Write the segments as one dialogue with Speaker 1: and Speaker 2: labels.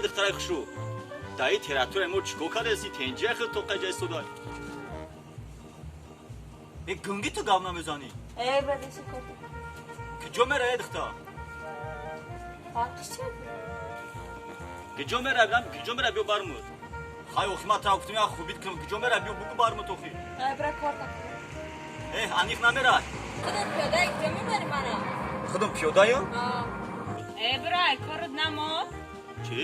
Speaker 1: Духтараи хушрӯ. Даи территорияи мо чӣ кор кардеси? Тенҷия хел тоқаи ҷа истодай. Э, гунги ту гап намезанӣ?
Speaker 2: Э, бадеси кор.
Speaker 1: Куҷо меравӣ, духтар?
Speaker 2: Фарқиш чи?
Speaker 1: Куҷо меравӣ? Куҷо меравӣ? Биё бармуд. Хай, охи ман тра гуфтам, як хубит кунам. Куҷо меравӣ? Биё бугу бармуд охи.
Speaker 2: Э, бира кор такун.
Speaker 1: Э, аниқ намерай.
Speaker 2: Худат пиёда куҷо мебарӣ мана?
Speaker 1: Худам пиёдаям?
Speaker 2: Э, бира ай корут намон.
Speaker 1: Чӣ?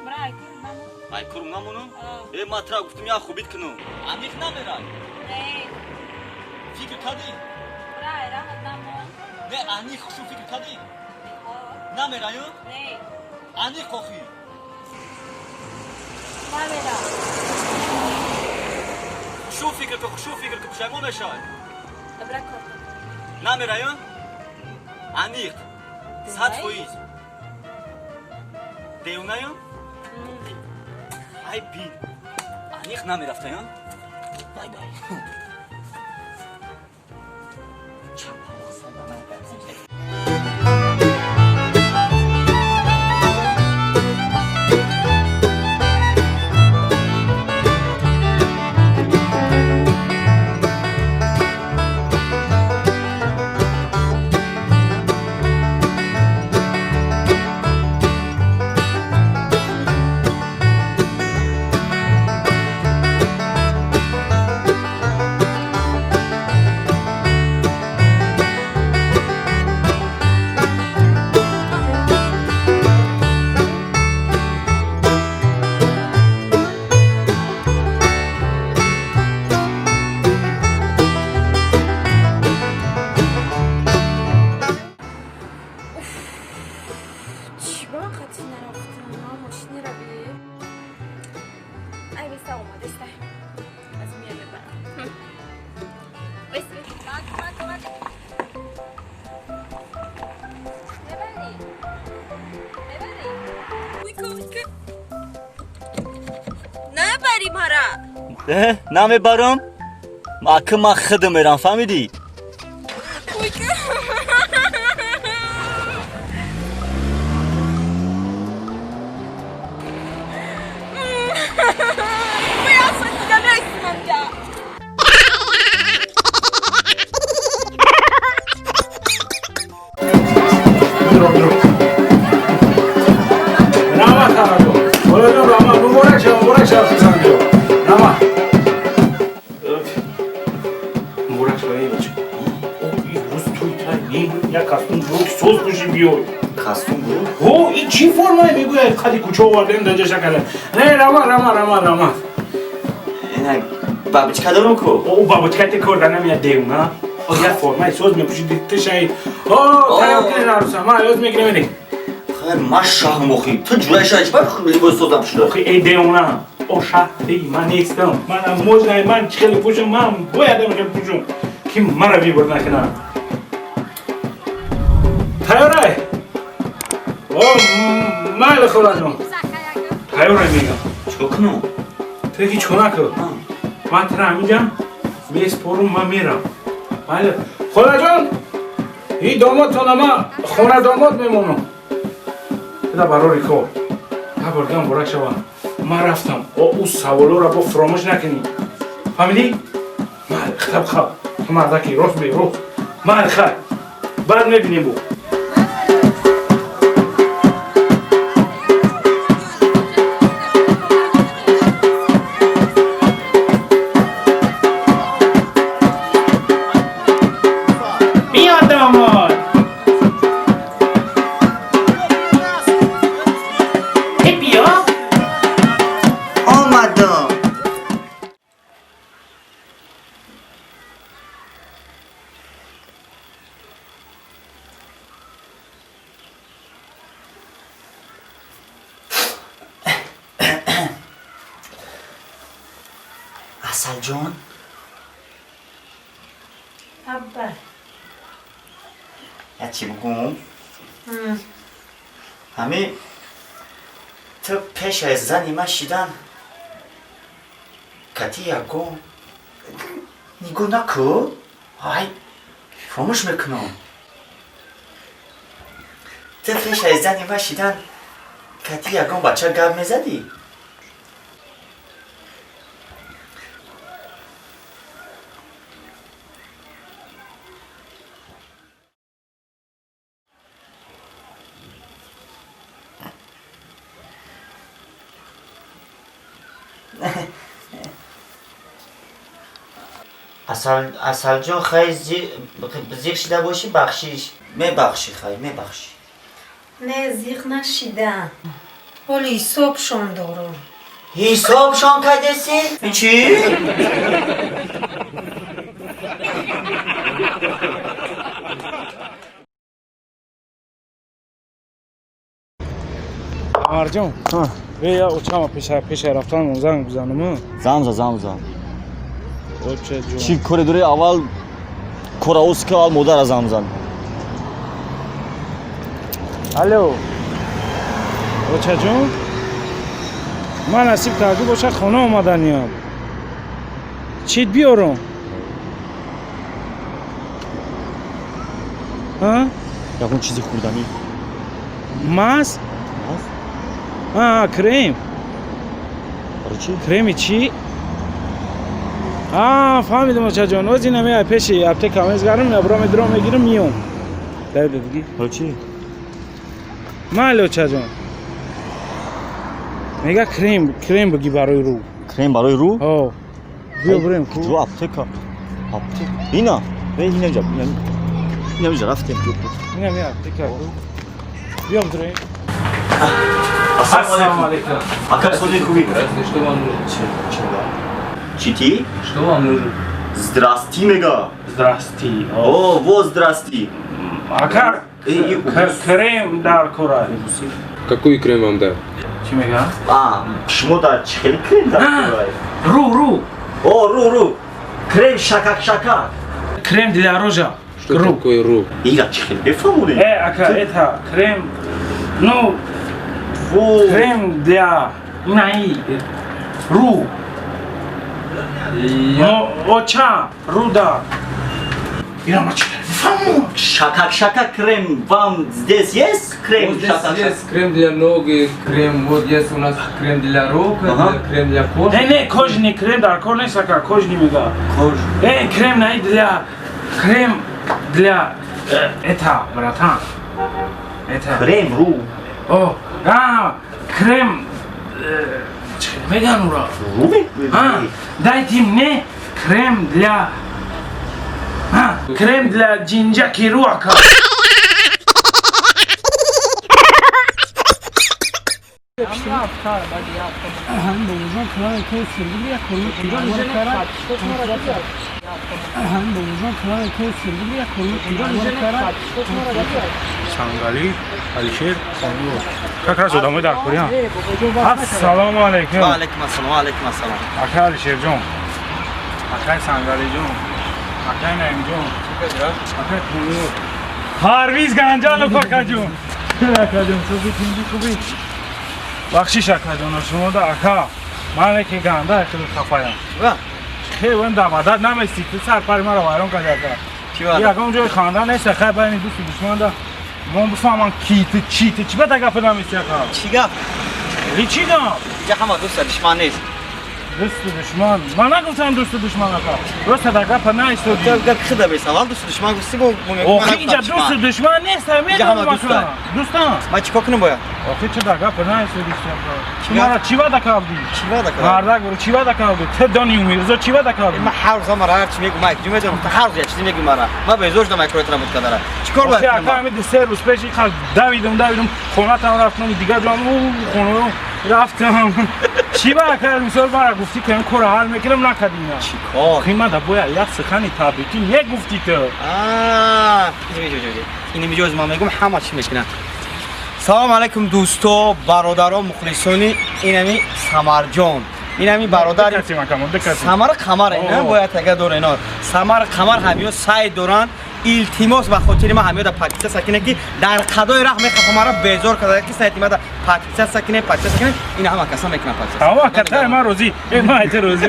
Speaker 2: Бира ай корут намон.
Speaker 1: Ай корум намонам? Э, ман тра гуфтам, як хубит кунам. Аниқ намерай.
Speaker 2: Не.
Speaker 1: Фикр кардӣ?
Speaker 2: Бира ай раҳат намон.
Speaker 1: Не, аниқ хушу фикр кардӣ? Намераю?
Speaker 2: Не.
Speaker 1: Аниқ охи.
Speaker 2: Намерам.
Speaker 1: Хушу фикр кун, хушу фикр кун, пушаймон мешавӣ.
Speaker 2: Бира кор кун.
Speaker 1: Намераю? Аниқ. 100%. Девонаям? Ай бин. Аниқ намерафтаям? Бай бай. Намебарам, ака ман худам мерам, фаҳмидӣ?
Speaker 3: Чӣ формае мегӯяд, қади кӯча овардем, даҷа шакала. Не, рама, рама, рама, рама.
Speaker 1: Бабочка дорам ку.
Speaker 3: О, бабочка те кор намеяд, девона. О, як формаи соз мепӯши, тишаи. О, тайёр кунед аруса, ман ёз мегирем, мерем.
Speaker 1: Хайр, ман шаҳм охи. Ту ҷураи шаҳ чӣ либос созам шуда?
Speaker 3: Охи, эй девона. О, шаҳ, эй, ман нестам. Манам можно, ман чӣ хеле пӯшам, ман бояд хеле пӯшам. Ки мара выбор накунам. Тайёрай? О, майли, холаҷон. Тайёрай мегам.
Speaker 1: Чикор кунам?
Speaker 3: Ту ҳеҷ кор накун. Ман тара ҳаминҷа меспорум, ман мерам. Майли. Холаҷон, ин домодтона ман хона домод мемонам. Бида барори кор. Ҳа, борак шавам. Ман рафтам. О, ӯ саволоро бо фуромӯш накунӣ. Фаҳмидӣ? Майли, хитаб хаб. Ту мардаки, рост бе, рост. Майли, хай. Баъд мебинем бу.
Speaker 1: Асалҷон?
Speaker 2: Абба.
Speaker 1: Я чӣ бигӯм? Ҳами ту пеш аз зани ман шидан кати ягон нигоҳ накӯ. Ай, фаромӯш мекунам. Ту пеш аз зани ман шидан
Speaker 4: Кати ягон бача гап мезадӣ? Асалҷон, хай зиқ шида бошӣ, бахшиш. Мебахшӣ, хай, мебахшӣ.
Speaker 5: Не, зиқ нашидам. Ҳоли ҳисобшон дорам.
Speaker 4: Ҳисобшон кардеси? Чӣ?
Speaker 3: Марҷон, я очама пеша рафтан занг бизанам.
Speaker 1: Занг за, занг за.
Speaker 3: Оча ҷон.
Speaker 1: Чӣ коре дорӣ? Аввал кора ус ка, аввал модара занг зан.
Speaker 3: Алло. Оча ҷон? Ман насиб кардӣ боша, хона омаданиям. Чит биёрам? Ҳа?
Speaker 1: Ягон чизи хӯрданӣ.
Speaker 3: Маз? А, крем.
Speaker 1: Барои чӣ?
Speaker 3: Креми чӣ? А, фаҳмидам, очаҷон. Оз ина меай пеши аптека мезгарам, ябро медром мегирам, миём. Дай бигӣ.
Speaker 1: Барои чӣ?
Speaker 3: Майли, очаҷон. Мега крем, крем бигӣ барои рӯ.
Speaker 1: Крем барои рӯ?
Speaker 3: Ҳо. Биё бирем ку.
Speaker 1: Ҷо аптека. Аптека. Ина. Ина ҷа. Ина ҷа рафтем.
Speaker 3: Ина ми аптека. Биё бирем.
Speaker 1: Ассалому алайкум. Ака, соди хуби?
Speaker 6: Что вам нужно?
Speaker 1: Чӣ ти?
Speaker 6: Что вам нужно?
Speaker 1: Здрасти мега.
Speaker 3: Здрасти.
Speaker 1: О, во здрасти.
Speaker 3: Ака, крем дар кора.
Speaker 6: Какой крем вам дать?
Speaker 3: Чӣ мега?
Speaker 1: А, шумо дар чӣ хели крем дар кора?
Speaker 3: Ру, ру.
Speaker 1: О, ру, ру. Крем шакак шакак.
Speaker 3: Крем для рожа.
Speaker 6: Что такое ру?
Speaker 1: Ира чӣ хели бефаҳмонӣ?
Speaker 3: Ака, это крем, ну, крем для наи ру. Но оча, руда. Ира ма чӣ бефаҳмон?
Speaker 1: Шакак шакак крем вам здесь есть крем?
Speaker 6: Вот здесь есть крем для ног, и крем, вот есть у нас крем для рук,
Speaker 1: Ага.
Speaker 6: крем для кожи.
Speaker 3: Не, не, кожный крем дар кор нест, ака, кожный мега.
Speaker 1: Кож.
Speaker 3: Крем наи для, крем для, это, братан. Это.
Speaker 1: Крем ру.
Speaker 3: О, а, крем, чӣ меган ура?
Speaker 1: Ру?
Speaker 3: А, дайте мне крем для, а, крем для джинджаки ру, ака. Сангалӣ, Алишер, как раз одамои дар Корея. Ассалому алайкум.
Speaker 4: Ва алайкум ассалом, ва алайкум ассалом.
Speaker 3: Акай Алишерҷон, акай Сангалиҷон, акай Наимҷон, акай Тумур, Парвиз Ганҷанов, акаҷон. Акаҷон, суби тинҷи хуби? Бахшиш, акаҷон, шумо да ака. Ман яке ганда хеле хафаям. Хеле ван да мадад наместӣ, ту сарпари маро вайрон кардӣ, ака.
Speaker 4: Чӣ ваъда?
Speaker 3: Ягон ҷои ханда нест, хай байни дӯсту душман да. Мон бифаҳмам ки ту чӣ, ту чӣ ба гапа наместӣ, ака?
Speaker 4: Чӣ гап?
Speaker 3: Ли чӣ гап?
Speaker 4: Инҷа ҳама дӯста, душман нест.
Speaker 3: Дӯсту душман. Ман нагуфтам дӯсту душман, ака. Роста дар гапа наистоди.
Speaker 4: Ту гап худа бес, аввал дӯсту душман гуфтӣ, бо
Speaker 3: Охи инҷа дӯсту душман нест,
Speaker 4: Инҷа ҳама
Speaker 3: медонам, ака.
Speaker 4: дӯстанд.
Speaker 3: Дӯстан.
Speaker 4: Ман чӣ кор кунам бояд?
Speaker 3: Охи чӣ дар гапа наистоди, ака?
Speaker 4: Чӣ
Speaker 3: Ту мара чӣ ваъда кардӣ?
Speaker 4: Чӣ ваъда кардам?
Speaker 3: Мардак, чӣ ваъда кардӣ? Ту дони Мирзо чӣ ваъда кардӣ?
Speaker 4: Ман ҳар рӯз мара ҳар чӣ мегӯм, ман ҷумъа ҷон, ту ҳар рӯз як чизе мегӯй мара. Ман безор шудам, ай коротро буд кардара. Чӣ кор бояд
Speaker 3: Охи
Speaker 4: кунам?
Speaker 3: ака, ҳамин 3 рӯз пеш ин давидам, давидам, хонатам рафтам, дигар ҷоам, хона рафтам. Чӣ ба ака, мисол мара гуфтӣ ки ин корро ҳал мекунам, накардӣ ина.
Speaker 4: Чӣ кор?
Speaker 3: Охи ман да бояд як сухани табрикӣ мегуфтӣ ту.
Speaker 4: Аа, иҷо, иҷо, иҷо. Ин имиҷоз ман мегӯм, ҳама чӣ мекунанд. Салом алайкум, дӯсто, бародаро, мухлисони инами Самарҷон. Инами бародар
Speaker 3: Дикасим, ака, дикасим.
Speaker 4: Самар Қамар, ина
Speaker 3: О.
Speaker 4: бояд ага дора ино. Самар Қамар ҳамиё сай доранд. Илтимос ба хотири ман ҳамиё да подписа сакине ки дар қадои раҳ мехоҳам мара безор карда ки сайти мада подписа сакине, подписа сакине. Ина ҳама каса мекунанд подписа.
Speaker 3: Ама ака, тай ман розӣ. Ман айта розӣ.